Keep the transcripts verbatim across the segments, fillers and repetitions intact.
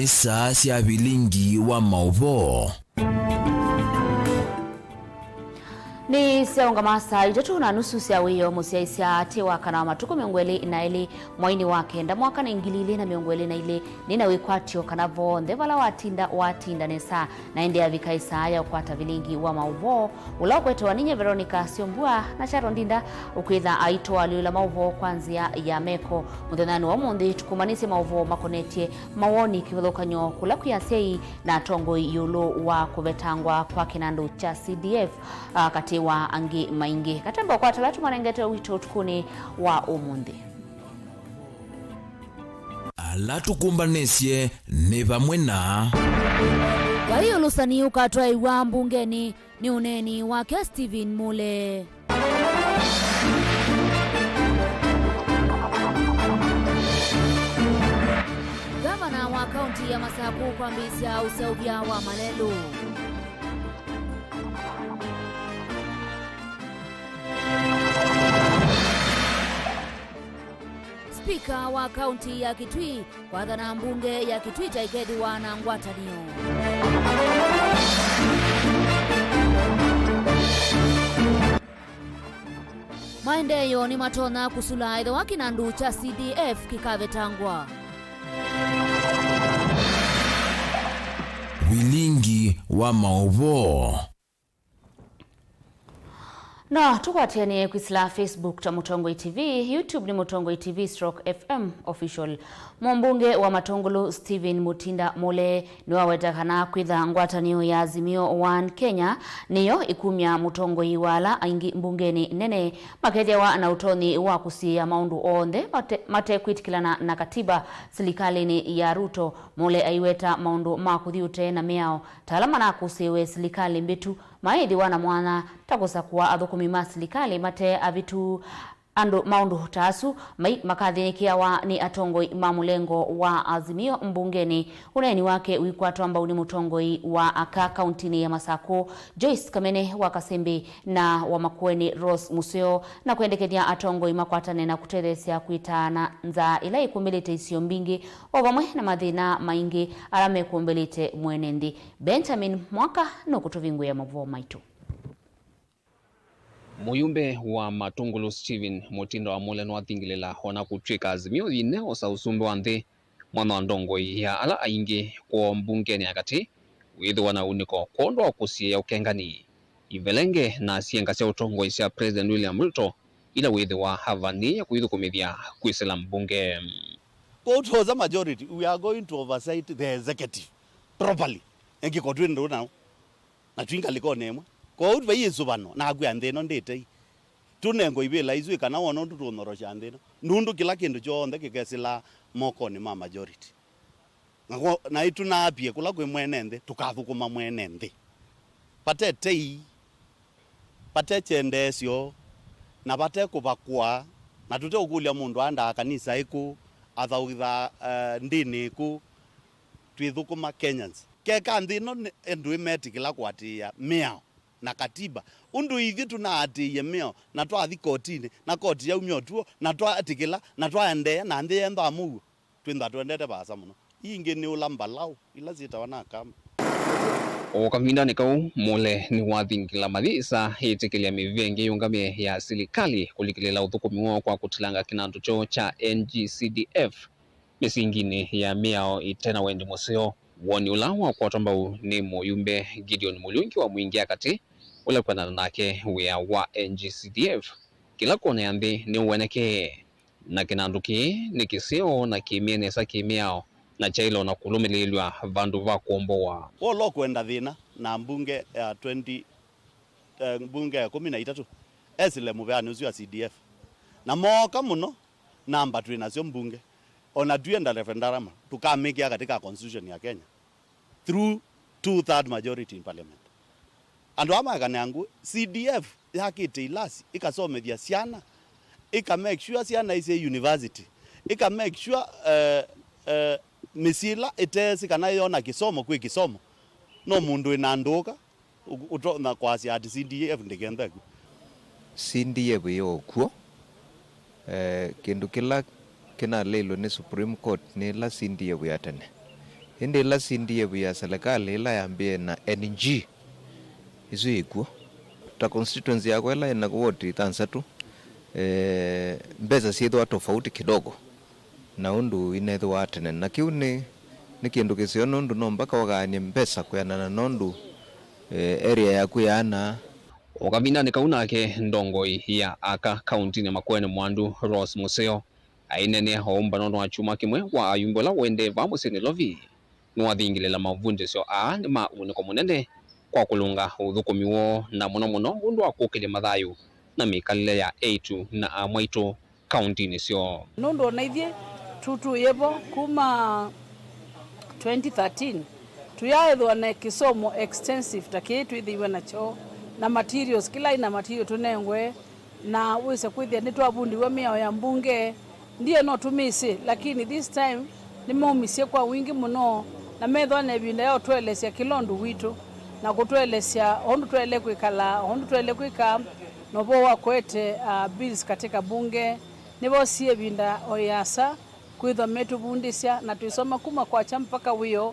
Saa sya vilingi wa maũvoo. Nĩ syaũngama saa itatũ na nusu sya wĩoo mũsyaĩĩsya atĩ wa kana wa matukũ mĩongo ĩlĩ na elĩ mweinĩ wa kenda mwaka nĩ ngili ilĩ na mĩongo ĩlĩ na ilĩ. Nĩ na wĩkwatyo kana vonthe vala watinda, watinda nesa. Na ĩndĩ yavika ĩsaa ya ũkwata vilingi wa maũvoo, ũla ũkwetewa ninyie Veronica Syombua na Sharon Ndinda, ũkwĩtha aitũalyũla maũvoo kwa nzĩa ya meko. Mũthenyanĩ wa ũmũnthĩ, tũkũmanĩsye maũvoo makonetye mawoni kĩvathũkany'o kũla kwĩ asyai na atongoi ĩũlũ wa kũvetangwa kwa kĩnandũ kya C D F, a, katĩ wa angĩ maingĩ. Katamba ũkwata ala tũmanengete witũ ũtukũnĩ wa ũmũnthĩ. Ala tũkũmbanĩsye nĩ vamwe na. Vai ũlũsani ũkatwaĩwa mbungenĩ nĩ ũneeni wake Stephen Mule. Ngavana wa kaunti ya Masaku kwambĩĩsya ũseũvya wa malelũ. Spika wa kaunti ya Kitui kwathana mbunge ya Kitui ta ĩkethĩwa na ngwatanĩo. Maendeeo nĩmatonya kũsula ethĩwa kĩnandũ kya C D F kĩkavetangwa. Vilingi wa maũvoo. No tũkwatĩanĩe kwĩsĩla Facebook ta Mũtongoi T V, YouTube nĩ Mũtongoi T V stroke F M Official. Mũmbunge wa Matũngũlũ Stephen Mutinda Mule nĩwaweta kana kwĩtha ngwatanĩo ya Azimio One Kenya nĩyo ĩkumya mũtongoi wa ala aingĩ mbungenĩ nene makethĩawa na ũtonyi wa kũsiĩĩa maũndũ onthe mate-, matekwĩtĩkĩlana na katiba silikalĩnĩ ya Ruto. Mule aiweta maũndũ ma kũthi ũtee na mĩao ta ala manakũsĩĩwe silikalĩ mbĩtu, maĩthĩwa na mwanya ta kũsakũa athũkũmi ma silikalĩ mate avĩtu. Andũ maũndũ ta asu mai makathĩnĩkĩawa nĩ atongoi ma mũlengo wa Azimio mbungenĩ. Ũneeni wake wikwatwa mbau nĩ mũtongoi wa aka kauntinĩ ya Masakũ, Joyce Kamene wa Kasembe, na wa Makueni Rose Museo, na kwendekethya atongoi makwatane na kũtetheesya kwĩtaana nzaa ĩla ĩkũmbĩlĩte isio mbingĩ, o vamwe na mathĩna maingĩ ala mekũmbĩlĩte mwene nthĩ. Benjamin Mwaka nũkũtũvingũĩa mavoo maitũ. Mũyumbe wa Matũngũlũ Stephen Mutinda wa Mule nĩwathingĩlĩla ona kũtw'ĩka Azimio yĩneosa ũsumbĩ wa nthĩ, mwana wa ndongoi ya ala aingĩ kwoo mbungenĩ ya katĩ wĩthĩwa na ũnĩko kwondũ wa kũsiĩĩa ũkengani, ivelenge na syĩnga sya ũtongoi sya President William Ruto ila wĩthĩwa avanĩĩe kũithũkũmĩthya kwĩsĩla mbunge. Kwoou twosa majority, we are going to oversight the executive properly. Ĩngĩ ko twĩ ndũ nao. Na twĩ ngalĩkonĩ ĩmwe. Kwoou vai ĩsũvano, nakwĩa nthĩ ĩno ndĩ tei. Tũnengwe ivĩla isu ĩ kana wona ũndũ tũũnyorosya nthĩ ĩno. Nũndũ kĩla kĩndũ kyonthe kĩkesĩlaa mokonĩ ma majority. Na kwo-, naĩ tũnaapie kũla kwĩ mwene nthĩ, tũkathũkũma mwene nthĩ. Vate tei, vate kyendeesyo, na vate kũvakũa, na tũteũkũlya mũndũ aendaa kanisa ĩkũ, athaũkĩthaa, eh, ndĩnĩ ĩkũ, twĩthũkũma Kenyans. Keka nthĩ ĩno nĩ andũ ĩmetĩkĩla kũatĩĩa mĩao na katiba. Ũndũ ithyĩ tũnaatĩĩie mĩao na twathi kotinĩ, na koti yaumya ũtuo, na twatĩkĩla, na twaendeea, na nthĩ yendaa mũuo, twĩntha twendete vaasa mũno. Ii ingĩ nĩ ũla mbalaũ ila syĩtawa na Akamba. O kavindanĩ kau, Mule nĩwathingĩla mathisa ĩtĩkĩlya mĩvĩa ĩngĩ yĩũngamĩe ya silikalĩ kũlikĩlĩla ũthũkũmi woo kwa kũtilanga kĩnandũ kyoo kya N G C D F mĩsinginĩ ya mĩao ĩte na wendi mũseo. Woni ũla wakwatwa mbau nĩ mũyumbe Gideon Mũlyũngi wa Mwingi ya katĩ, ũla kwendana nake wĩa wa N G C D F kĩla kona ya nthĩ nĩũwenekee, na kĩnandũ kĩĩ nĩ kĩseo na kĩmĩe nesa kĩmĩao, na kyaĩle ona kũlũmĩlĩĩlw'a vandũ va kũomboa. Wolo kwenda thĩna na mbunge ya twenty, eh, mbunge ya ĩkũmi na itatũ, esĩle mũveanĩ ũsu wa C D F. Na mooka mũno, namba twĩ nasyo mbunge. Ona twĩenda referendum, tũkamĩkĩa katĩ ka constitution ya Kenya through two-third majority in parliament. Andũ aa makanea ngũ, C D F yakĩte ilasi, ĩkasomethya syana, ĩka make sure syana isyĩ university, ĩka make sure, eh, eh, mĩsyĩ ĩla ĩteesĩ kana yona kĩsomo kwĩ kĩsomo, no mũndũ wĩna ndũũka, ũ-, ũtonya kwasya ati C D F ndĩkenda kw'o. C D F yo kw'o, eh, kĩndũ kĩla kĩnaleilwe nĩ Supreme Court nĩ ĩla C D F ya tene. Ĩndĩ ĩla C D F ya serikali ĩla yambĩe na N G, ĩsu yĩkw'o. Ta constituency yakwa ĩla ĩna ward thanthatũ, eh, mbesa syĩthĩwa tofauti kidogo na ũndũ inethĩwa tene, na kĩu nĩ, nĩ kĩndũ kĩseo nũndũ no mpaka ũgaanie mbesa kwĩanana na ũndũ, eh, area yaku yaana. O kavindanĩ kau nake, ndongoi ya aka kauntinĩ ya Makueni Mwandu, Rose Museo, aineenea o ũmbano wa kyumwa kĩmwe wa ayumbe ũla ũendee vaa mũsyĩ Nairobi. Nĩwathingĩlĩla mavundĩsyo aa nĩ ma ũnĩko mũnene kwa kũlũnga ũthũkũmi woo, na mũno mũno ũndũ wa kũkĩlya mathayũ na mĩkalĩle ya eĩtu na amwaitũ kauntinĩ syoo. Nũndũ o na ithyĩ tũtũĩe vo kuma twenty thirteen, tũyaaĩthĩwa na kĩsomo extensive ta kĩĩ twĩthĩiwe nakyo, na materials, kĩla aina material tũnengwe, na wĩse kwĩthĩa nĩtwavundiw'a mĩao ya mbunge. Ndiye no tũmĩsĩ, lakini this time nĩmaumisye kwa wingĩ mũno, na methwa na ĩvinda ya ũtũelesya kĩla ũndũ witũ, na kũtũelesya ũndũ twaĩle kwĩkala, ũndũ twaĩle kwĩka, na ũvoo wa kũete, uh, bills katika bunge. Nĩvosie ĩvinda o ĩasa kwĩthwa metũvundĩsya, na twĩsoma kuma kwakya mpaka wĩoo.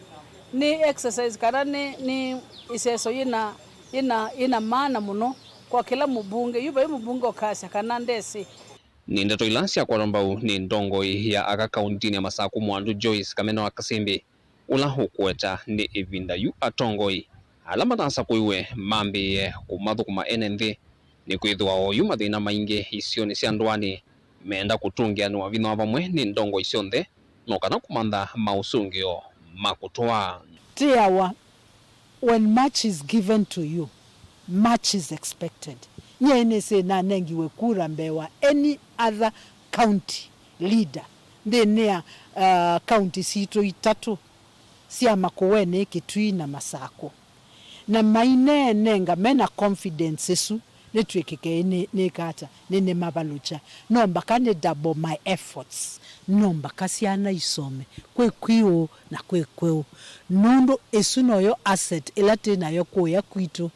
Nĩ exercise kana nĩ, nĩ ĩseso yĩna, yĩna, yĩna maana mũno kwa kĩla mũbunge. Yu vai mũbunge ũkasya kana ndesĩ. Nĩ ndeto ila syakwatwa mbau nĩ ndongoi ya aka kauntinĩ ya Masakũ Mwandu, Joyce Kamene wa Kasimbi, ũla ũkũweta nĩ ĩvinda yu atongoi ala matasakũiwe mambĩĩe kũmathũkũma ene nthĩ, nĩkwĩthĩwa oyu mathĩna maingĩ isionĩ sya ndũanĩ meenda kũtũngĩanĩwa vinya wa vamwe nĩ ndongoi syonthe, no kana kũmantha maũsũngĩo ma kũtũa. Tĩawa, when much is given to you, much is expected. Nyie nĩsĩ nanengiwe kura mbee wa any other county leader nthĩnĩ ya, uh, county sitũ itatũ sya Makueni, Kitui na Masakũ. Na maineenenga mena confidence ĩsu, nĩtwĩkĩke nĩ, nĩkata, nĩnĩmavalũkya. No mpaka nĩ double my efforts. No mpaka syana isome, kwĩ kwiũ na kwĩ kweũ. Nũndũ ĩsu noyo asset ĩla twĩ nayo kũya kwitũ.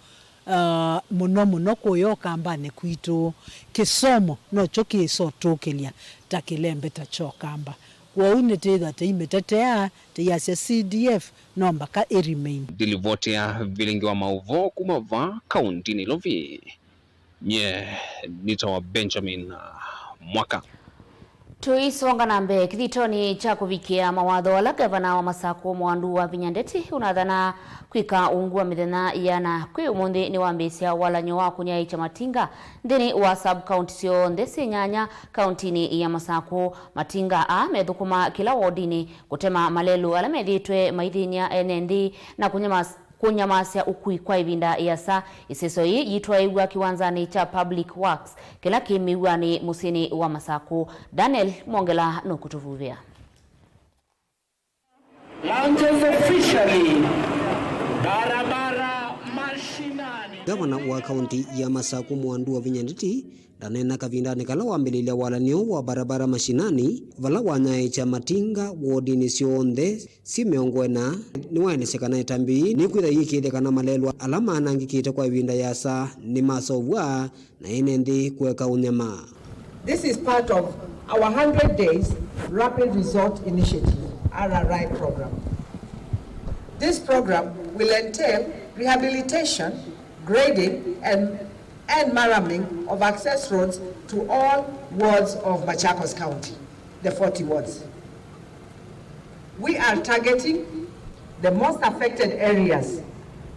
Ah, mũno mũno kũya Ũkambanĩ kwitũ, kĩsomo nokyo kĩsotũkĩlya ta kĩlembeta kya Ũkamba. Kwoou nĩtwĩthwa tũimĩtetea, tũiasya C D F no mpaka ĩ remain. Ndilivotea vilingi wa maũvoo kuma vaa kaunti Nairobi. Nyie nĩtawa Benjamin, ah, Mwaka. Tũisonga na mbee, kĩthitonĩ kya kũvikĩa mawatho ala ngavana wa Masakũ Mwandu Wavinya Ndeti ũnathana kwĩka ungu wa mĩthenya ĩana, kwĩ ũmũnthĩ nĩwambĩĩsya walany'o wa kũnyaĩĩkya matinga nthĩnĩ wa sub county syonthe syĩ nyanya kauntinĩ ya Masakũ. Matinga aa methũkũma kĩla wodinĩ kũtema malelũ ala methĩĩtwe maithĩny'a ene nthĩ na kũnyamas-, kũnyamasya ũkui kwa ĩvinda ĩasa. Ĩseso yĩĩ yitwaĩĩw'a kĩwanzanĩ kya Public Works kĩla kĩ mĩuanĩ mũsyĩnĩ wa Masakũ. Daniel Mwongela nũkũtũvuvĩa. Launches officially Barabara Mashinani. Ngavana wa kaunti ya Masakũ Mwandu Wavinya Ndeti ndaneena kavindanĩ kala wambĩlĩlya walany'o wa Barabara Mashinani, vala wanyaĩĩkya matinga wodinĩ syonthe syĩ mĩongo ĩna. Nĩwaelesya kana ĩtambya yĩĩ nĩkwĩtha yĩkĩĩthya kana malelũ ala manangĩkĩte kwa ĩvinda yĩasa nĩmasovw'a na ene nthĩ kũeka ũnyama. This is part of our hundred days Rapid Resort Initiative, R R I program. This program will entail rehabilitation, grading, and, and marraming of access roads to all wards of Machakos County, the forty wards. We are targeting the most affected areas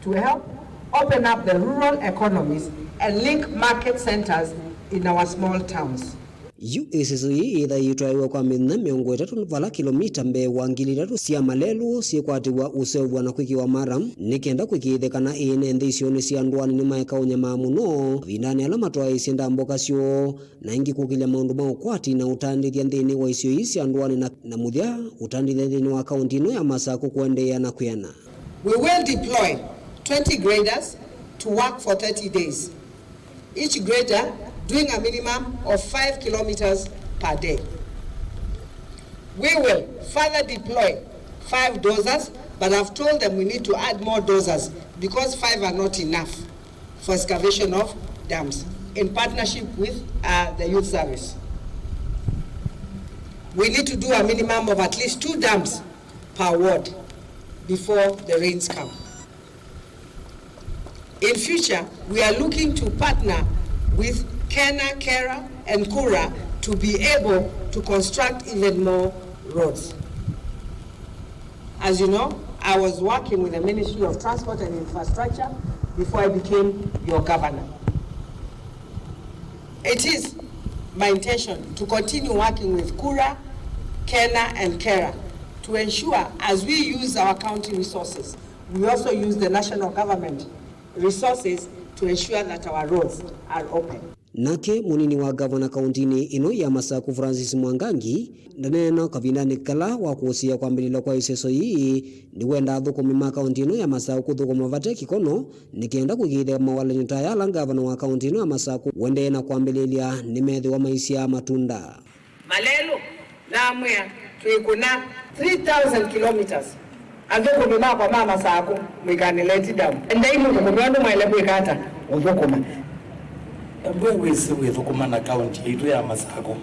to help open up the rural economies and link market centers in our small towns. Yu ĩseso yĩĩ yĩthaĩtwaĩwe kwa mĩthenya mĩongo ĩtatũ, vala kĩlomita mbee wa ngili itatũ sya malelũ syĩkwatĩw'a ũseũvw'a na kwĩkĩwa maram, nĩ kenda kũĩkĩĩthya kana ene nthĩ isionĩ sya ndũanĩ nĩmaeka ũnyamaa mũno mavindanĩ ala matwaĩĩsye ndambũka syoo, na ĩngĩ kũkĩlya maũndũ ma ũkwati na ũtandĩthya nthĩnĩ wa isio ii sya ndũanĩ na, na mũthya ũtandĩthya nthĩnĩ wa kaunti ĩno ya Masakũ kũendeea na kwĩana. We will deploy twenty graders to work for thirty days, each grader doing a minimum of five kilometers per day. We will further deploy five dozers, but I've told them we need to add more dozers because five are not enough for excavation of dams in partnership with, uh, the youth service. We need to do a minimum of at least two dams per ward. before the rains come. In future, we are looking to partner with KeNHA, KeRRA, and KURA to be able to construct even more roads. As you know, I was working with the Ministry of Transport and Infrastructure before I became your governor. It is my intention to continue working with KURA, KeNHA, and KeRRA to ensure, as we use our county resources, we also use the national government resources to ensure that our roads are open. Nake mũnini wa ngavana kaũntĩnĩ ĩno ya Masaku, Francis Mwangangi, ndaneena kavindanĩ kala wa kũsĩĩa kwambĩlĩlya kwa ĩseso yĩĩ, nĩwenda athũkũmi ma kaũntĩ ĩno ya Masaku kũthũkũma vate kĩkono nĩ kenda kũĩkĩĩthya mawalany'o ta aya ala ngavana wa kaũntĩ ĩno ya Masaku ũendee na kwambĩlĩlya nĩmethĩwa maisyaa matunda. Malelũ, namwĩa, twĩkũna three thousand kilometres. Athũkũmi makwa ma Masaku, mwĩkane let down. Endai mũthũkũmi ũndũ mwaĩle kwĩka ata? Ũthũkũma. Embwe wĩsĩ wĩthũkũma na kaũntĩ yaitũ ya Masaku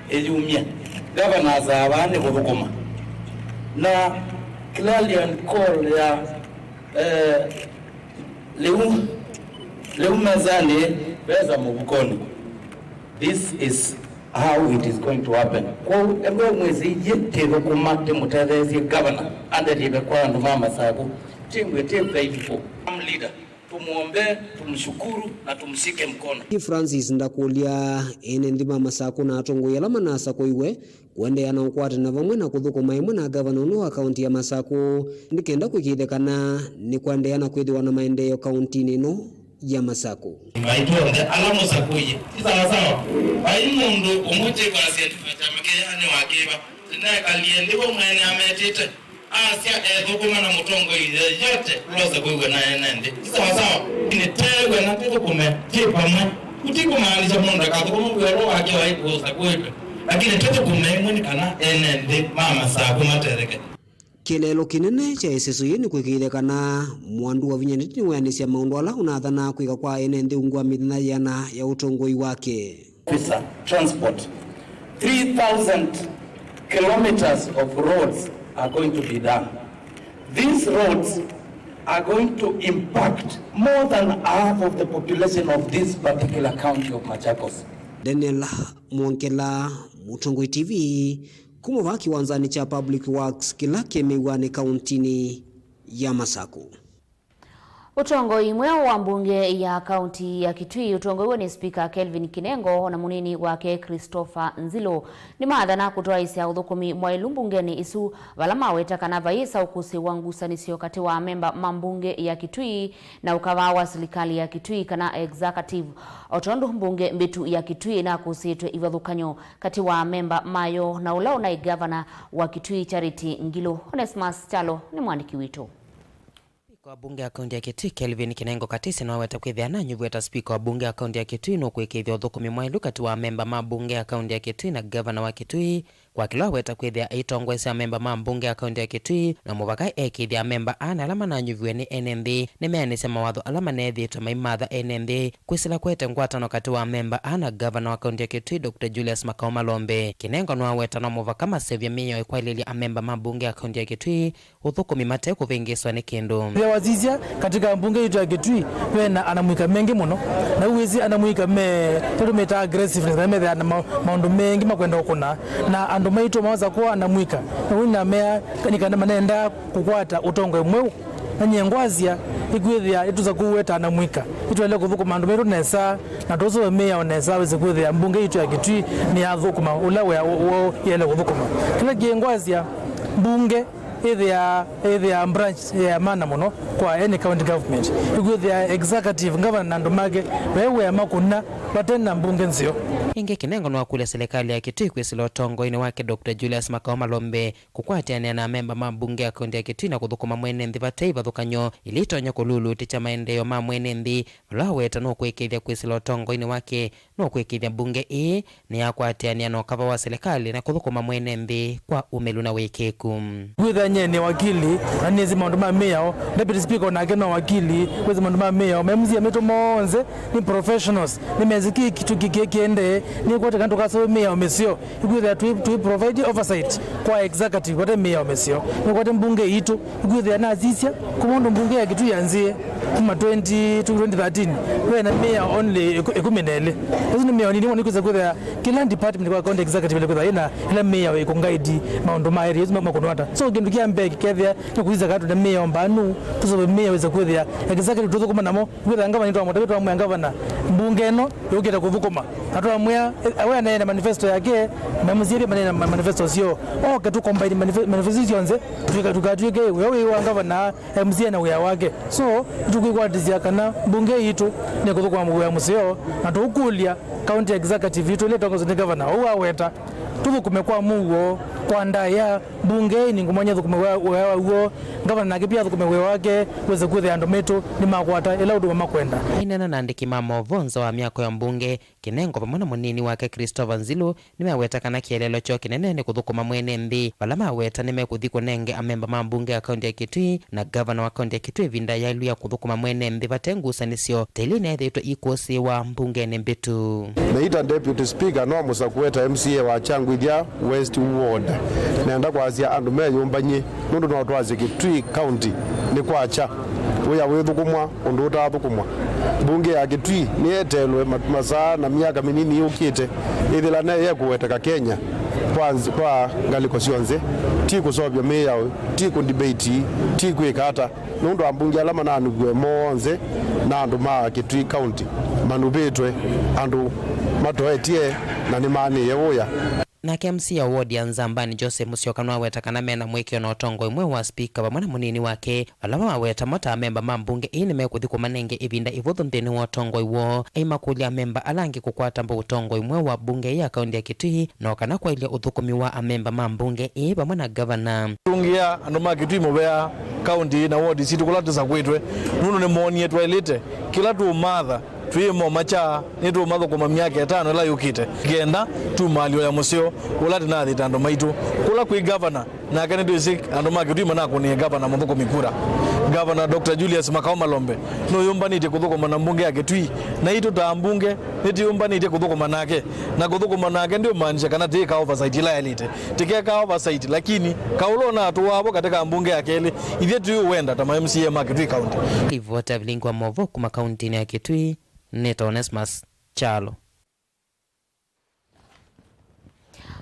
ĩyumya. Gavana asaa vaa nĩ kũthũkũma. Na clarion call ya, eh, lĩu, lĩu mesanĩ, vesa mũvukonĩ. This is how it is going to happen. Kwoou, embwe mwĩsĩ ithyĩ tĩthũkũma tĩmũtetheesye gavana andelive kwa andũ ma Masaku. Tingwe tĩ faithful. Am leader. Tumuombe, tumshukuru na tumshike mkono. Francis ndakũlya ene nthĩ ma Masaku na atongoi ala manasakoiwe kũendeea na ũkwatana vamwe na kũthũkũma ĩmwe na gavana ũno wa kaũntĩ ya Masaku nĩ kenda kũĩkĩĩthya kana nĩ kũendeea na kwĩthĩwa na maendeeo kaũntĩnĩ ĩno ya Masaku. Maitũ onthe ala mũsakũie ti sawasawa. Vai mũndũ ũmwe twĩkwasya nĩ kyama kĩĩ nĩ wa kĩva. Tũnekalile nthĩ vo mwene ametĩte. Asya ethũkũma na mũtongoi yeyote ũlosa kwĩw'a na ene nthĩ. Ti sawasawa. Nĩ teew'a na tũthũkũme twĩ vamwe. Kũti kũmaanisya mũndũ akathũkũma wĩa ũla wake waĩ kũũsa kwĩtwe. Lakini tũthũkũme ĩmwe nĩ kana ene nthĩ ma Masaku matetheke. Kĩeleelo kĩnene kya ĩseso yĩĩ nĩ kũĩkĩĩthya kana mwandu wa vinya nĩtĩ nĩweanĩsya maũndũ ala ũnathana kwĩka kwa ene nthĩ ungu wa mĩthenya yĩana ya ũtongoi wake. Officer, transport. Three thousand kilometers of roads are going to be done. These roads are going to impact more than half of the population of this particular county of Machakos. Daniel Mwongela, Mũtongoi T V, kuma vaa kĩwanzanĩ kya Public Works kĩla kĩ mĩw'anĩ kaũntĩnĩ ya Masaku. Ũtongoi mweũ wa mbunge ya kaũntĩ ya Kitui ũtongoiw'e nĩ Spika Kelvin Kinengo na mũnini wake Christopher Nzilo nĩmaathana kũtwaĩĩsya ũthũkũmi mwaĩlu mbungenĩ ĩsu, vala maweta kana vayĩsa ũkũsĩĩwa ngusanĩsyo katĩ wa amemba ma mbunge ya Kitui na ũkavaa wa silikalĩ ya Kitui kana executive, o tondũ mbunge mbĩtu ya Kitui ĩnakũsĩĩtwe ivathũkany'o katĩ wa amemba mayo na ũla ũnaĩ ngavana wa Kitui Charity Ngilu. Onesmus Kyalo nĩ mwandĩki witũ. Spika wa mbunge ya kaũntĩ ya Kitui Kelvin Kinengo Katisi nĩwaweta kwĩthĩa ananyuvw'a ta spika wa mbunge ya kaũntĩ ya Kitui nũkũĩkĩĩthya ũthũkũmi mwaĩlu katĩ wa amemba ma mbunge ya kaũntĩ ya Kitui na ngavana wa Kitui, kwa kĩla waweta kwĩthĩa aitongoesya amemba ma mbunge ya kaũntĩ ya Kitui, na mũvaka ekĩĩthya amemba aa na ala mananyuviwe nĩ ene nthĩ nĩmeanĩsya mawatho ala maneethĩĩtwe maimatha ene nthĩ, kwĩsĩla kũete ngwatano katĩ wa amemba aa na ngavana wa kaũntĩ ya Kitui Doctor Julius Makau Malombe. Kinengo nĩwaweta no mũvaka masevye mĩao ĩkwalĩlya amemba ma mbunge ya kaũntĩ ya Kitui ũthũkũmi mate kũvĩngĩĩswa nĩ kĩndũ. Ĩthĩa wasisya katika mbunge yitũ ya Kitui, ve na anamũika mengĩ mũno. Na ũwĩsĩ anamũika me, tũtũmĩtaa aggressiveness, na methĩaa na ma-, maũndũ mengĩ makwenda ũkũna. Na andũ maitũ maosa kwa anamũika. Na ũu namea, nĩ kana manenda kũkwata ũtongoi mweũ. Na nyie ngwasya, ĩkwĩthĩa ĩtusa kũweta anamũika. Ĩtwaĩle kũthũkũma andũ maitũ nesa, na tũsũve mĩao nesa, wĩsĩ kwĩthĩa mbunge yitũ ya Kitui nĩ yathũkũma ũla wĩa woo yaĩle kũthũkũma. Kĩla kĩĩ ngwasya, mbunge ĩthĩaa, ĩthĩaa branch ya mana mũno kwa any county government. Ĩkwĩthĩa executive, governor na andũ make, ve wĩa makũna vate na mbunge nzeo. Ĩngĩ Kinengo nĩwakũlya silikalĩ ya Kitui kwĩsĩla ũtongoinĩ wake Doctor Julius Makau Malombe kũkwatĩanĩa na amemba ma mbunge ya kaũntĩ ya Kitui na kũthũkũma mwene nthĩ vate ivathũkany'o ila itonya kũlulutĩkya maendeeo ma mwene nthĩ, vala waweta nũkwĩkĩĩthya kwĩsĩla ũtongoinĩ wake nũkwĩkĩĩthya mbunge ĩĩ nĩyakwatĩanĩa na ũkava wa silikalĩ na kũthũkũma mwene nthĩ kwa ũmĩlu na wĩkĩĩku. Kwĩthĩa nyie nĩ wakili, na nĩsĩ maũndũ ma mĩao. Deputy Speaker onake no wakili, wĩsĩ maũndũ ma mĩao. Ma M C A maitũ monthe nĩ professionals, nĩmesĩ kĩĩ kĩtu kĩkĩe kĩendee, Nĩkwete kana tũkasũvĩa mĩao mĩseo, ĩkwĩthĩa tũi, tũi provide oversight kwa executive, vate mĩao mĩseo. Nĩkwete mbunge itũ, ĩkwĩthĩa nasisya, kuma ũndũ mbunge ya Kitui yanzie kuma twenty, twenty thirteen, wena mĩao only ĩkũ-, ĩkũmi na ĩlĩ. Ĩsu nĩ mĩao nini mũno, nĩkwĩsa kwĩthĩa kĩla department kwa county executive ĩkwĩthĩa ĩna ĩla mĩao ĩkũngaidi maũndũ ma area ĩsu ma-, makũnwata. So kĩndũ kya mbee kĩkethĩa nĩ kũsisya kana twĩna mĩao mbanu, tũsũvĩe mĩao ĩsa kwĩthĩa executive tũthũkũma namo, kwĩthĩa ngavana nĩtwamũtavya, twamwĩa ngavana, mbunge ĩno yũkĩte kũthũkũma. Na twamwĩa, eh, we aneene manifesto yake, na M C A pia maneene ma-, manifesto syoo. Oke tũ combine manife-, manifesto syonthe, tũika-, tũkatw'ĩke wĩa wĩ wa ngavana, M C A na wĩa wake. So, nĩtũkwĩkwatĩsya kana mbunge yitũ nĩkũthũkũma wĩa mũseo, na tũũkũlya county executive yitũ ĩla ĩtongozwe nĩ ngavana ũu aweta, tũthũkũme kwa mũuo, kwa ndaĩa, mbunge ĩĩ nĩ ngũmanya thũkũme wĩa, wĩa waw'o, ngavana nake pia athũkũme wĩa wake, wĩse kwĩthĩa andũ maitũ nĩmakwata ĩla ũndũ makwenda. Aineena na andĩki ma maũvoo nza wa myako ya mbunge, Kinengo vamwe na mũnini wake Christopher Nzilu nĩmeweta kana kĩeleelo kyoo kĩnene nĩ kũthũkũma mwene nthĩ, vala maweta nĩmekũthi kũnenge amemba ma mbunge ya kaunti ya Kitui na ngavana wa kaunti ya Kitui ĩvinda yaĩlu ya kũthũkũma mwene nthĩ vate ngusanĩsyo ta ila inaethĩĩtwe ikũsĩĩwa mbungenĩ mbĩtu. Neita Deputy Speaker no mũsakũe ta M C A wa Kyangwithia West Ward. Nenda kwasya andũ meyũmbany'e nũndũ no twasye Kitui County nĩ kwakya. Wĩa wĩthũkũmwa ũndũ ũtaathũkũmwa. Mbunge ya Kitui nĩyeteelwe mat-, masaa na myaka mĩnini yũkĩte, ĩthĩlanee yekũweteka Kenya kwa nz-, kwa ngalĩko syonthe, ti kũseũvya mĩao, ti kũdebate, ti kwĩka ata, nũndũ ambunge ala mananungiwe monthe na andũ ma Kitui County manuvĩtwe, andũ matoetye na nĩmaanĩe ũya. Nake M C A wa ward ya Nzambani, Joseph Musyoka, nĩwaweta kana mena mũĩkĩĩo na ũtongoi mweũ wa spika vamwe na mũnini wake, vala maweta mo ta amemba ma mbunge ĩĩ nĩmekũthi kũmanenge ĩvinda ĩvũthũ nthĩnĩ wa ũtongoi woo, aimakũlya amemba ala angĩ kũkwata mbau ũtongoi mweũ wa mbunge ĩĩ ya kaunti ya Kitui, no kana kwaĩlya ũthũkũmi wa amemba ma mbunge ĩĩ vamwe na ngavana. Tũngĩa andũ ma Kitui mũvea kaunti na ward sitũ kũla tũsakwĩtwe, nũndũ nĩmoonie twaĩlĩte kĩla tũũmatha. Twĩĩmo makya nĩtũũmathũkũma myaka ĩtano ĩla yũkĩte, kenda tumaalyo ya mũseo ũla tũnathĩte andũ maitũ. Kũla kwĩ ngavana, nake nĩtwĩsĩ andũ ma Kitui manakũnĩe ngavana mũthũkũmi kura. Ngavana Doctor Julius Makau Malombe nũyũmbanĩtye kũthũkũma na mbunge ya Kitui, naitũ ta ambunge nĩtwĩyũmbanĩtye kũthũkũma nake, na kũthũkũma nake ndĩũmaanisha kana tĩĩka oversight ĩla yaĩlĩte. Tĩkeka oversight, lakini kaũla ũnatũaa vo katĩ ka mbunge ya kelĩ, ithyĩ tũiũwenda ta ma M C A ma Kitui County. Livoti ya vilingi wa maũvoo kuma kauntinĩ ya Kitui, nĩtawa Onesmus Kyalo.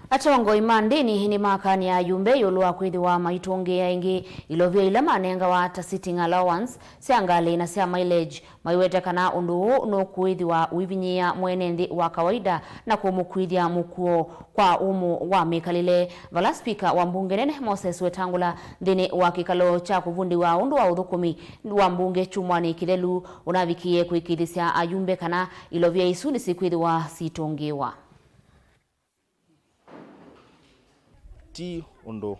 Atongoi ma ndĩni nĩmakany'a ayumbe ĩũlũ wa kwĩthĩwa maitũngĩĩa ĩngĩ ilovia ila manengawa ta sitting allowance sya ngalĩ na sya mileage. Maiwete kana ũndũ ũũ nũkwĩthĩwa ũivinyĩĩa mwene nthĩ wa kawaida na kũmũkwĩthya mũkuo kwa ũmũ wa mĩkalĩle. Vala spika wa mbunge nene Moses Wetangula nthĩnĩ wa kĩkalo kya kũvundĩwa ũndũ wa ũthũkũmi wa mbunge kyumwanĩ kĩthelu ũnavikĩie kũĩkĩĩthĩsya ayumbe kana ilovia isu nĩsikwĩthĩwa sitũngĩĩwa. Ti ũndũ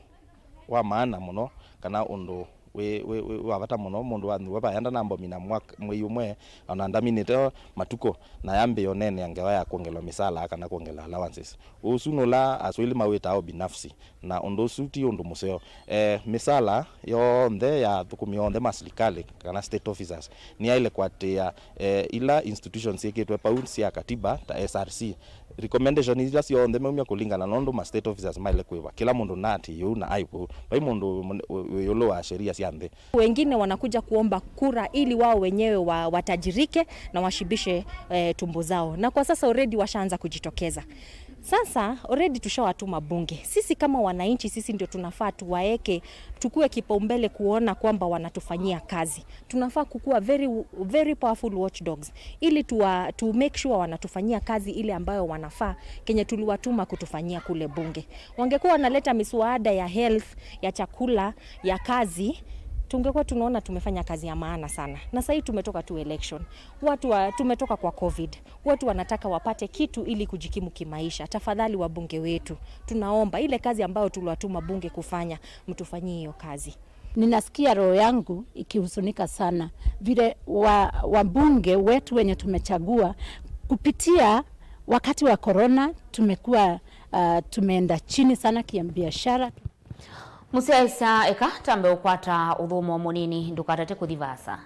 wa maana mũno kana ũndũ wĩ, wĩ, wĩ wa vata mũno mũndũ wa nyuwa vaya ndanambomina mwaka, mwei ũmwe, ona ndaminĩte matukũ, na yambĩĩa ũneenea ngewa ya kwongelwa mĩsala kana kwongelwa allowances. Ũsu nũla aswili mawĩtaa ũbinafsi, na ũndũ ũsu ti ũndũ mũseo. E, mĩsala yonthe ya athũkũmi onthe ma silikalĩ kana state officers nĩyaĩle kũatĩĩa, e, ila institutions syĩkĩtwe pau sya katiba ta S R C. Recommendation ila syonthe maumya kũlingana na ũndũ ma state officers maĩle kwĩva. Kĩla mũndũ naatĩĩe ũu na aĩ kũu. Vai mũndũ wĩ, wĩ, wĩ ĩũlũ wa sheria sya nthĩ. Wengine wanakuja kuomba kura ili wao wenyewe wa, watajirike na washibishe, eh, tumbo zao. Na kwa sasa already washaanza kujitokeza. Sasa already tushawatuma bunge. Sisi kama wananchi, sisi ndio tunafaa tuwaeke, tukue kipaumbele kuona kwamba wanatufanyia kazi. Tunafaa kukua very, very powerful watchdogs ili tuwa, to make sure wanatufanyia kazi ile ambayo wanafaa, kenye tuliwatuma kutufanyia kule bunge. Wangekuwa wanaleta miswada ya health, ya chakula, ya kazi, tungekuwa tunaona tumefanya kazi ya maana sana. Na sahii tumetoka tu election. Watu wa, tumetoka kwa covid. Watu wanataka wapate kitu ili kujikimu kimaisha. Tafadhali wabunge wetu, tunaomba ile kazi ambayo tuliwatuma bunge kufanya, mtufanyie hiyo kazi. Ninasikia roho yangu ikihuzunika sana vile wa, wabunge wetu wenye tumechagua kupitia wakati wa corona tumekuwa, uh, tumeenda chini sana kibiashara. Mũsyaĩĩsya, eka tambe ũkwata ũthũmũo mũnini, ndũkatate kũthi vaasa.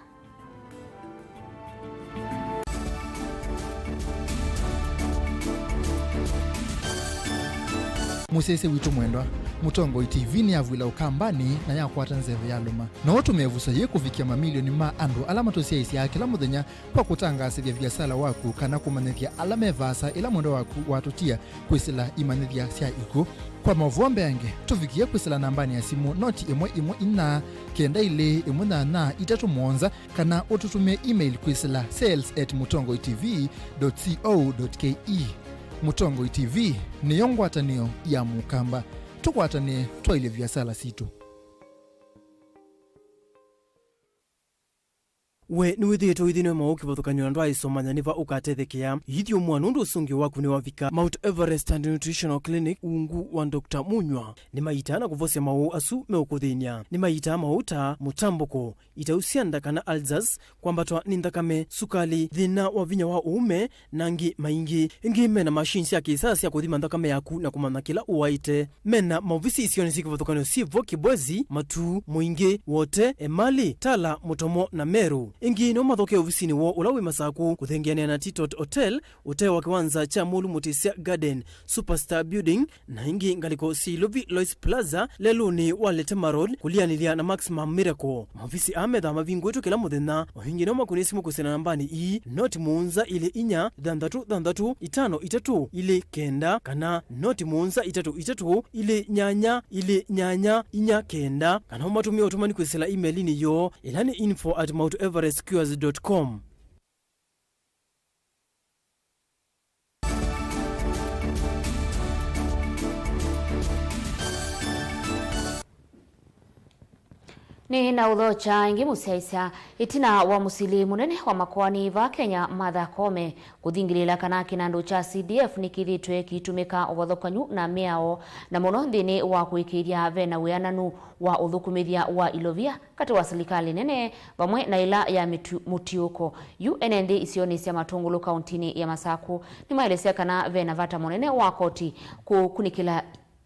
Mũsyaĩĩsya witũ mwendwa, Mũtongoi T V nĩyavw'ĩla Ũkambanĩ na yakwata nzeve ya lũma. No ũtũmĩe ĩvuso yĩĩ kũvikĩa mamilioni ma andũ ala matũsyaĩĩsyaa kĩla mũthenya kwa kũtangaasĩthya viasala waku kana kũmanyĩthya ala me vaasa ĩla mwendwa waku watũtia kwĩsĩla imanyĩthya sya ikw'ũ. Kwa maũvoo mbeange, tũvikĩe kwĩsĩla nambanĩ ya simũ noti ĩmwe ĩmwe inya kenda ilĩ ĩmwe nyanya itatũ mũonza, kana ũtũtũmĩe email kwĩsĩla sales at mũtongoi T V dot co dot K E. Mũtongoi T V nĩyo ngwatanĩo ya Mũkamba. Tũkwatanĩe twaĩlye viasala sitũ. We nĩwĩthĩĩtwe ũithĩnw'a maũũ kĩvathũkany'o na ndwaaĩsomanya nĩ va ũkatethekea? Ithyũmũa nũndũ ũsũngĩo waku nĩwavika. Mount Everest and Nutritional Clinic ungu wa Doctor Munywa nĩmaitaa na kũvosya maũũ asu meũkũthĩny'a. Nĩmaitaa maũũ ta mũtambũko, itau sya nda kana ulcers, kwambatwa nĩ nthakame, sukali, thĩna wa vinya wa ũũme, na angĩ maingĩ. Ĩngĩ mena machine sya kĩsaa sya kũthima nthakame yaku na kũmanya kĩla ũwaĩte. Mena maovisi isionĩ syĩ kĩvathũkany'o syĩ vo Kibwezi, Matuu, Mũingĩ, Wote, Emali, Tala, Mũtomo, na Meru. Ĩngĩ no mathokee ovisinĩ woo ũla wĩ Masakũ, kũthengeanĩa na Titot Hotel, ũtee wa kĩwanza kya Mũlu Mũtĩsya Garden, Superstar Building, na ĩngĩ ngalĩko syĩ Ilovi Lois Plaza, lelũnĩ wa Letema Road, kũlianĩlya na Maximum Miracle. Maovisi aa methaa mavingũĩtwe kĩla mũthenya. O ĩngĩ no makũnĩe simũ kwĩsĩla nambanĩ ii, noti mũonza ilĩ inya thanthatũ thanthatũ itano itatũ ilĩ kenda, kana noti mũonza itatũ itatũ ilĩ nyanya ilĩ nyanya inya kenda, kana ũmatũmĩe ũtũmani kwĩsĩla email-inĩ yoo, ĩla nĩ info at mount everest cures dot com. Nĩ na ũthokya ĩngĩ mũsyaĩĩsya. Ĩtina wa mũsili mũnene wa makoani va Kenya, Martha Koome, kũthingĩlĩĩla kana kĩnandũ kya C D F nĩkĩthĩĩtwe kĩitũmĩka ũvathũkany'u na mĩao, na mũno nthĩnĩ wa kũĩkĩĩthya ve na wĩananu wa ũthũkũmĩthya wa ilovia katĩ wa silikalĩ nene vamwe na ĩla ya mĩtu-, mũtiũko, yu ene nthĩ isionĩ sya Matũngũlũ kauntinĩ ya Masakũ nĩmaelesya kana ve na vata mũnene wa koti kũkunĩkĩla,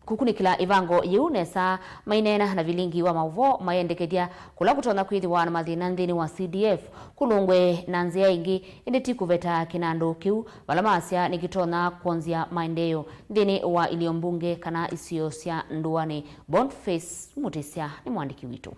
kũkunĩkĩla ĩvango yĩu nesa. Maineena na vilingi wa maũvoo mayendekethya kũla kũtonya kwĩthĩwa na mathĩna nthĩnĩ wa C D F kũlũngwe na nzĩa ĩngĩ, ĩndĩ ti kũveta kĩnandũ kĩu, vala maasya nĩkĩtonya kwonzya maendeeo nthĩnĩ wa ilio mbunge kana isio sya ndũanĩ. Boniface Mũtĩsya nĩ mwandĩki witũ.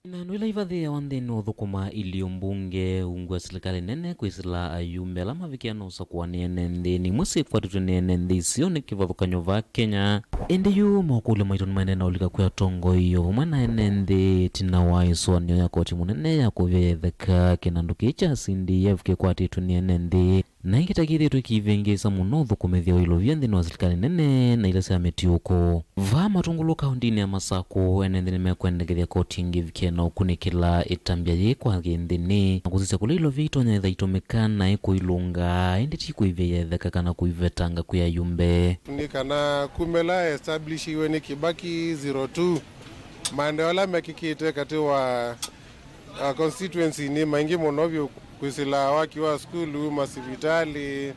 Inandũ ila ivathĩawa nthĩnĩ wa ũthũkũma ilio mbunge ungu wa silikalĩ nene kwĩsĩla ayumbe ala mavikĩa na ũsakũani ene nthĩ, nĩ imwe syĩkwatĩtwe nĩ ene nthĩ isio nĩ kĩvathũkany'o va Kenya. Ĩndĩ yu mokũlyo maitũ nĩmaendee na ũlika kwĩ atongoi o vamwe na ene nthĩ ĩtina wa ĩsũanĩo ya koti mũnene ya kũvya yetheka kĩnandũ kĩĩ kya C D F kĩkwatĩtwe nĩ ene nthĩ. Na ĩngĩ ta kĩthĩĩtwe kĩivĩngĩĩsa mũno ũthũkũmĩthya wa ilovia nthĩnĩ wa silikalĩ nene na ila sya mĩtiũko. Vaa Matũngũlũ kaũntinĩ ya Masakũ, ene nthĩ nĩmekwendekethya koti ĩngĩ ĩvikĩe na ũkunĩkĩla ĩtambya yĩĩ kwa kĩnthĩnĩ, na kũsisya kũla ilovia itonya ĩtha itũmĩka naĩ kũilũnga, ĩndĩ ti kũivya yetheka kana kũivetanga kwĩ ayumbe. Nĩ kana kumĩla establishiwe nĩ Kibaki zero two, maendeeo ala mekĩkĩte katĩ wa uh, constituency-inĩ maingĩ mũno vyũ kwĩsĩla waki wa sukulu, masivitalĩ,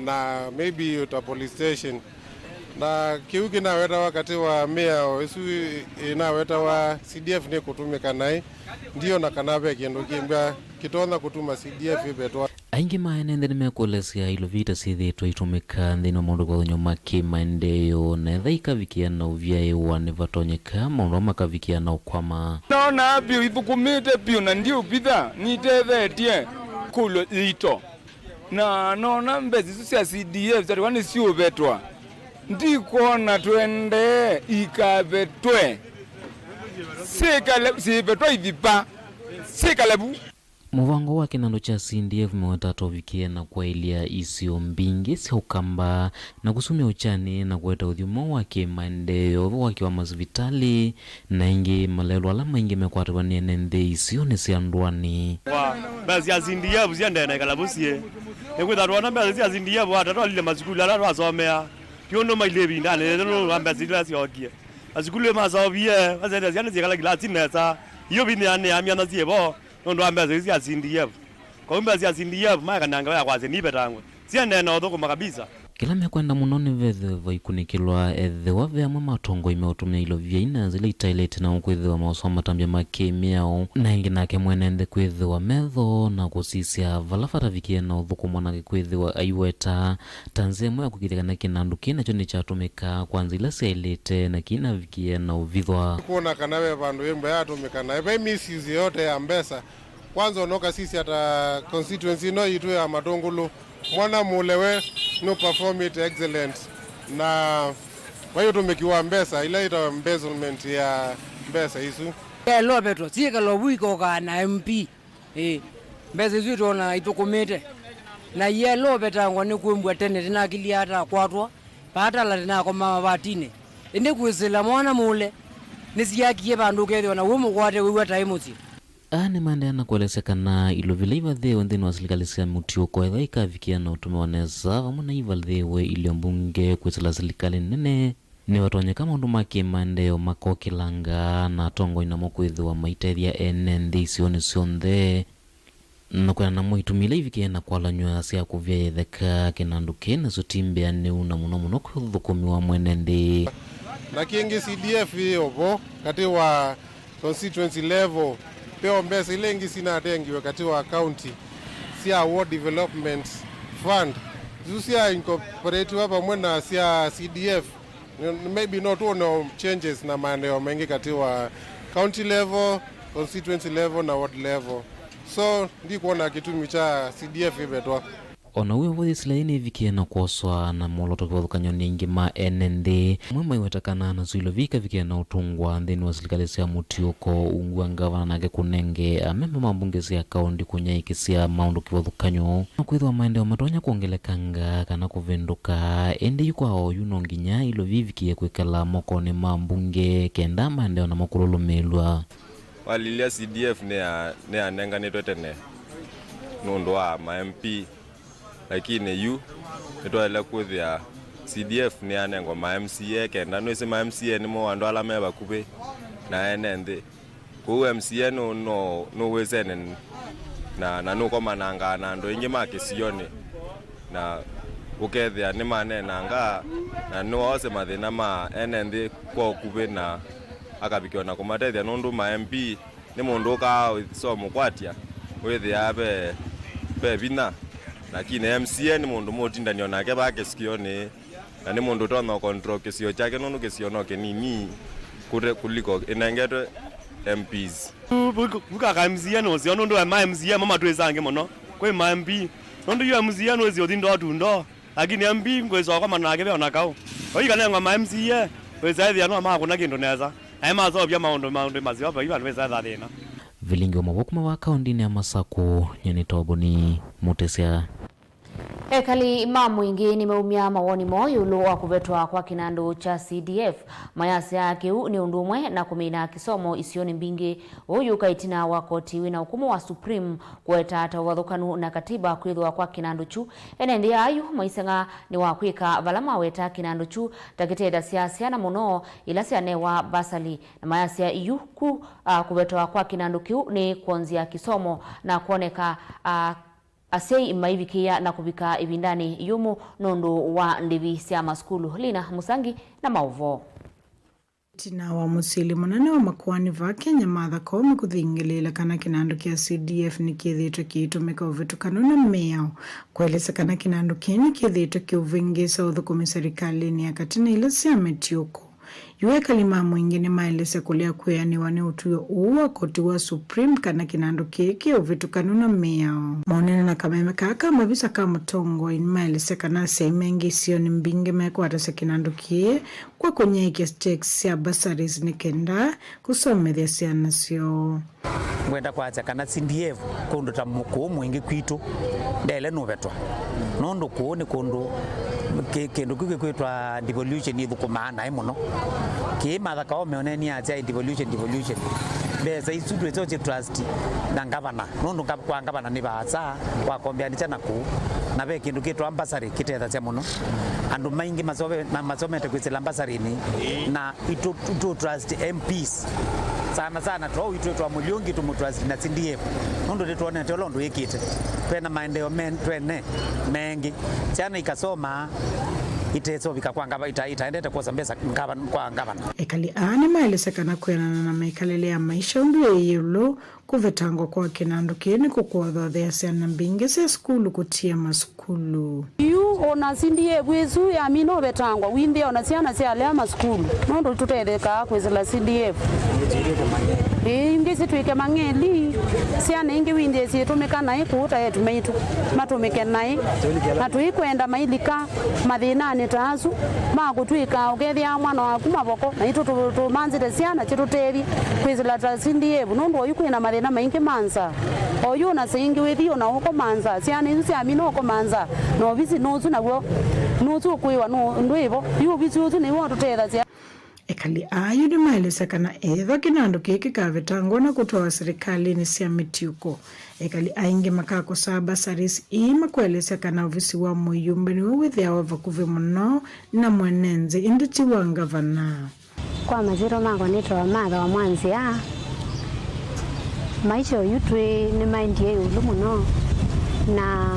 na maybe ota police station. Na kĩu kĩnawetawa katĩ wa mĩao ĩsu ĩ-, ĩnawetawa C D F nĩ kũtũmĩka naĩ, ndiona kana ve kĩndũ kĩmbya kĩtonya kũtuma C D F ĩvetwa. Aingĩ ma ene nthĩ nĩmekũelesya ilovia ita syĩthĩĩtwe itũmĩka nthĩnĩ wa maũndũ kũvathũny'a ma kĩ-maendeeo, na etha ikavikĩa na ũvyaĩwa nĩvatonyeka maũndũ amwe makavikĩa na ũkwama. Nona vyũ ithũkũmĩte vyũ na ndiũvitha nĩitethetye kũlyo yĩito. Na nona mbesa isu sya C D F syatĩwa nĩsiũvetwa. Ndikwona twendee ikavetwe. Syĩkale, syĩvetwa ithiva. Syĩkale vu. Mũvango wa kĩnandũ kya C D F mewetata ũvikĩe na kwaĩlya isio mbingĩ sya Ũkamba na kũsumya ũkyanĩ na kũete ũthyũmũo wa kĩ-maendeeo, waki wa masivitalĩ, na ĩngĩ malelũ ala maingĩ mekwatĩwa nĩ ene nthĩ isionĩ sya ndũanĩ. Kwa mbesa sya C D F siendee na ĩkalavu syĩ. Nĩkwĩthwa twona mbesa sya C D F ata twalile masukulu ala twasomea. Ti ũndũ mailye ĩvindanĩ yĩthe nũndũ wa mbesa ila syookie. Masukulu maseũvie, masendee syana syĩkala kilasi nesa. Iyo vinya nĩ ya myanya syĩ vo. Nũndũ wa mbesa isu sya C D F. Kwoou mbesa sya C D F maekana ngewa ya kwasya nivetangwe. Siendee na ũthũkũma kabisa. Kĩla mekwenda mũno nĩ vethĩwe vaikunĩkĩlwa ethĩwa ve amwe ma atongoi meũtũmĩa ilovia ina nzĩla itaĩlĩte na ũkwĩthĩwa maũsoma matambya ma kĩ-mĩao, na ĩngĩ nake mwene nthĩ kwĩthĩwa metho na kũsisya vala vatavikie na ũthũkũmwa, nake kwĩthĩwa aiweta ta nzĩa ĩmwe ya kũkĩthya kana kĩnandũ kĩĩ nakyo nĩkyatũmĩka kwa nzĩa ila syaĩlĩte na kĩinavikie na ũvithwa. Kuona kana ve vandũ ĩmwe yatũmĩka na ve misuse yote ya mbesa. Kwanza, ũnokasisya ta constituency ĩno yitũ ya Matũngũlũ, mwana mũlewe nũ perform it excellent, na vai ũtũmĩki wa mbesa ila ĩtawa embezzlement ya mbesa isu. Yelopetwa syĩkala vu ikokaa na M P. Ĩĩ, mbesa isu itwona itũkũmĩte, na yelopetangwa nĩ kwĩmbwa tene tĩnakilia atakwatwa, paatala tĩnakomaa mavatine, ĩndĩ kwĩsĩla mwana mũle nĩsiakie vandũ ũkethĩwa na wĩ mũkwate wĩw'a taĩ mũsyĩ. Aa nĩmaendeea na kũelesya kana ilovi ila ivathĩĩwe nthĩnĩ wa silikalĩ sya mũtiũko ethĩwa ikavikĩa na ũtũmĩwa nesa, vamwe na ivathĩĩwe ilio mbunge kwĩsĩla silikalĩ nene, nĩvatonyeka maũndũ ma kĩmaendeeo makokĩlanga na atongoi namo kwĩthĩwa maitethya ene nthĩ isionĩ syonthe. Na kwĩana namo itumi ila ivikĩe na kwalany'a sya kũvya ĩtheka kĩnandũ kĩĩ nasyo ti mbĩanĩu, na mũno mũno kwĩ ũthũkũmi wa mwene nthĩ. Na kĩngĩ, C D F yĩ ovo katĩ wa constituency level, veo mbesa ila ingĩ sinatengiwe katĩ wa county sya Ward Development Fund, isu sya incorporatiwa vamwe na sya C D F. N-, maybe no tuone changes na maendeeo maingĩ katĩ wa county level, constituency level na ward level. So, ndikwona kĩtumi kya C D F ĩvetwa. O na wĩ ũvũthĩ, sila ĩĩ nĩvikie na kwoswa na molotwa kĩvathũkany'onĩ aingĩ ma ene nthĩ. Amwe maiweta kana nasyo ilovi ikavikie na ũtũngwa nthĩnĩ wa silikalĩ sya mũtiũko, ungu wa ngavana nake kũnenge amemba ma mbunge sya kaũnti kũnyaĩĩkĩsya maũndũ kĩvathũkany'o. No kwĩthĩwa maendeeo matonya kwongelekanga kana kũvĩndũka, ĩndĩ yu kwa oyu no nginya ilovi ivikie kwĩkala mokonĩ ma mbunge kenda maendeeo namo kũlũlũmĩĩlw'a. Walilya C D F nĩya-, nĩyanenganĩtwe tene nũndũ wa ma M P, lakini yu nĩtwaĩle kwĩthĩa C D F nĩyanengwa ma M C A kenda. Nĩwĩsĩ ma M C A nĩmo andũ ala me vakuvĩ na ene nthĩ. Kwoou M C A nũ-, nũ-, nũwĩsene na, na nũkomanangaa na andũ aingĩ ma kĩsionĩ, na ũkethĩa nĩmaneenangaa na nĩwoose mathĩna ma ene nthĩ kwa ũkuvĩ na akavikĩwa na kũmatethya, nũndũ ma M P nĩ mũndũ ũkaa so mũkwatya wĩthĩaa ve, ve vinya, lakini M C A nĩ mũndũ mũũtindany'a o nake vaa kĩsionĩ. Na nĩ mũndũ ũtonya control kĩsio kyake, nũndũ kĩsio no kĩnini kũte kuliko ĩnengetwe M Ps. Vu-, vu-, vukaka M C A nũseo, nũndũ ma M C A mo matwĩsange mũno kwĩ ma M P. Nũndũ yu M C A nũĩsĩ ũthi ndoo tu ndoo, lakini M P ngwĩsa ũkomana nake ve ona kaũ. Ũikanengwa ma M C A, wĩsa ĩthĩa no makũna kĩndũ nesa. Naĩ masovya maũndũ, maũndũ maseo, vai vandũ wĩsa etha thĩna. Vilingi wa mavoko ma va kaũndĩnĩ ya Masakũ, nyie nĩ Toboni Mũtĩsya. Ekali ma mũingĩ nĩmeumya mawoni moo ĩũlũ wa kũvetwa kwa kĩnandũ kya C D F, mayasya kĩu nĩ ũndũ ũmwe na kũmina kĩsomo isionĩ mbingĩ. Ũũ yũka ĩtina wa koti wĩna ũkũmũ wa Supreme kũweta ta ũvathũkanu na katiba kwĩthĩwa kwa kĩnandũ kyu. Ene nthĩ aa yu maiseng'a nĩ wa kwĩka vala maweta kĩnandũ kyu ta kĩtethasya syana mũno ila syanewa basali, na mayasya yu ku, a, kũvetwa kwa kĩnandũ kĩu nĩ kwonzya kĩsomo na kwoneka, a, asyai maivikĩĩa na kũvika ĩvindanĩ yũmũ nũndũ wa ndĩvi sya masukulu. Lina Mũsangi na maũvoo. Ĩtina wa mũsili mũnene wa makoani vaa Kenya, Martha Koome kũthingĩlĩĩla kana kĩnandũ kya C D F nĩkĩthĩĩtwe kĩitũmĩka ũvĩtũkanu na mĩao, kũelesya kana kĩnandũ kĩĩ nĩkĩthĩĩtwe kĩũvĩngĩĩsa ũthũkũmi serikalĩnĩ ya katĩ na ila sya mĩtiũko. Yu ekali ma mũingĩ nĩmaelesya kũlea kwĩanĩwa nĩ ũtw'ĩo ũũ wa koti wa Supreme kana kĩnandũ kĩĩ kĩ ũvĩtũkanu na mĩao. Maũneena na kameme kaa ka mavisa ka mũtongoi nĩmaelesya kana asyai maingĩ isionĩ mbingĩ mekwatasya kĩnandũ kĩĩ kwa kũnyaĩĩkya stakes sya bursaries nĩ kenda kũsomethya syana syoo. Ngwenda kwasya kana C D F kũndũ ta mũ-, kũũ mũingĩ kwitũ ndele nũvetwa, nũndũ kũũ nĩ kũndũ kĩ-, kĩndũ kĩu kĩkwĩtwa devolution ĩthũkũmaa naĩ mũno. Kĩĩ Martha Koome ũneenie asya, "Devolution, devolution." Mbesa isu twĩsyo syĩ trust na ngavana, nũndũ nga-, kwa ngavana nĩ vaasa wakombeanĩsya na kũũ. Na ve kĩndũ kĩtwa mbasarĩ kĩtethasya mũno. Andũ maingĩ masove-, ma-, masomete kwĩsĩla mbasarinĩ, na itũ, itũ trust M Ps. Sana sana, to itwĩtwa Mũliũngi tũmũtrust na C D F. Nũndũ nĩtwonete ũla ũndũ yĩkĩte. Twena maendeeo me-, twene mengĩ. Syana ikasoma, itesovika kwa ngava-, ita-, itaendete kwosa mbesa ngava-, kwa ngavana. Ekali aa nĩmaelesya kana kwĩanana na mĩkalĩle ya maisha ũndũ yĩ ĩũlũ, kũvetangwa kwa kĩnandũ kĩĩ nĩkũkũthothea syana mbingĩ sya sukulu kũtia masukulu. Yu ona C D F ĩsu yamina ũvetangwa, wĩnthĩa ona syana syalea masukulu, nũndũ tũtethekaa kwĩsĩla C D F. Ĩĩ, ingĩ sitwĩke mang'eli, syana ingĩ wĩnthĩa syĩtũmĩka naĩ kũu ta eĩtu maitũ, matũmĩke naĩ, na tũikwenda mailika mathĩnanĩ ta asu ma kũtw'ĩka ũkethĩa mwana waku mavoko, naitũ tũ-, tũmanzĩte syana syĩtũtethye kwĩsĩla ta C D F, nũndũ oyu kwĩna mathĩna maingĩ ma nzaa. Oyu ona saa ingĩ wĩthi ona ũkoma nzaa, syana isu syamina ũkoma nzaa, na ovisi nũsu naw'o nũsu ũkwĩwa nũ-, ndwĩvo. Yu ovisi ũsu nĩw'o ũtũtethasya. Ekali aa yu nĩmaelesya kana ethĩwa kĩnandũ kĩĩ kĩkavetangwa na kũtwawa silikalĩnĩ sya mĩtiũko, ekali aingĩ makakosaa bursaries ii makwelesya kana ovisi wa mũyumbe nĩw'o wĩthĩawa vakuvĩ mũno na mwene nthĩ, ĩndĩ ti wa ngavana. Kwa masyĩtwa makwa nĩtawa Martha wa Mwanzĩa. Maisha oyu twĩ nĩmaendie ĩũlũ mũno, na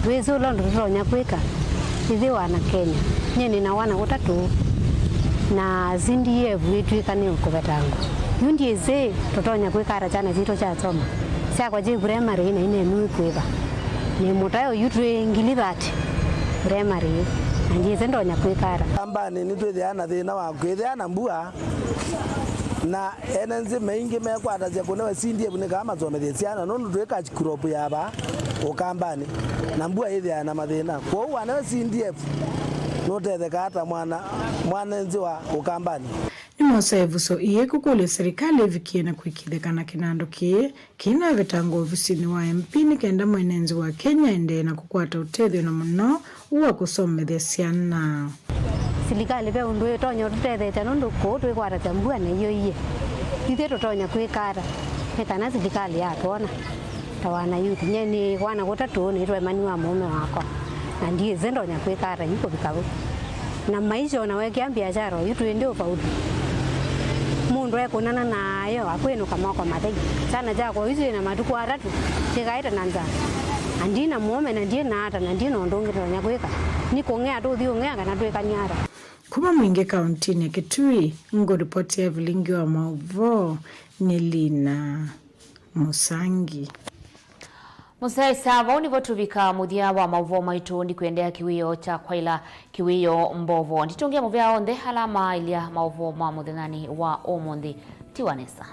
twĩsĩ ũla ũndũ tũtonya kwĩka ĩthĩwa na Kenya. Nyie nĩ na wana ũtatũ, na C D F ĩtw'ĩka nĩ kũvetangwa. Yu ndyĩsĩ tũtonya kwĩka ata syana sitũ syasoma. Syakwa syĩ primary na inenũĩ kwĩva. Nĩ mũtae oyu twĩ ngili thirty primary, na ndyĩsĩ ndonya kwĩka ata. Kambanĩ nĩtwĩthĩaa na thĩna wa kwĩthĩa na mbua, na ene nzĩ maingĩ mekwatasya kũnewe C D F nĩ kaa masomethye syana, nũndũ twĩ cash crop ya vaa Ũkambanĩ, na mbua yĩthĩaa na mathĩna. Kwoou wanewe C D F nũtethekaa ta mwana, mwana nzĩ wa Ũkambanĩ. Nĩmosa ĩvuso ii kũkũlya silikalĩ ĩvikĩe na kũĩkĩĩthya kana kĩnandũ kĩĩ kĩinavetangwa ovisinĩ wa M P nĩ kenda mwene nthĩ wa Kenya aendee na kũkwata ũtethyo, na mũno wa kũsomethya syana. Silikalĩ ve ũndũ ĩtonya ũtũtetheesya nũndũ kũu twĩkwatasya mbua na iyũie. Ithyĩ tũtonya kwĩka ata nĩ kana silikalĩ yatwona? Ta wana youth, nyie nĩ wana kũtatũ, nĩtwaĩmani wa mũũme wakwa, na ndyĩsĩ ndonya kwĩka ata yu kũvika vu. Na maisha ona wekĩa mbiasyara oyu twĩ ndĩ ũvauti. Mũndũ ekũnana na ayo akwĩnũka moko mathei. Syana syakwa oyu syĩ na matukũ atatũ, syĩkaĩte na nzaa. Na ndi na mũũme, na ndyĩ na ata, na ndi na ũndũ ũngĩ ndonya kwĩka. Nĩ kũng'ea tũthi ũng'ea kana twĩkany'a ata? Kuma Mwingĩ kauntinĩ ya Kitui, ngũripoti ya vilingi wa maũvoo nĩ Lina Mũsangi. Mũsyaĩĩsya, vau nĩvo tũvika mũthya wa maũvoo maitũ. Ndikwendeea kĩwĩoo kya kwaĩla kĩwĩoo mbovo. Nditũngĩa mũvea onthe ala maaĩlya maũvoo ma mũthenyanĩ wa ũmũnthĩ. Tiwa nesa.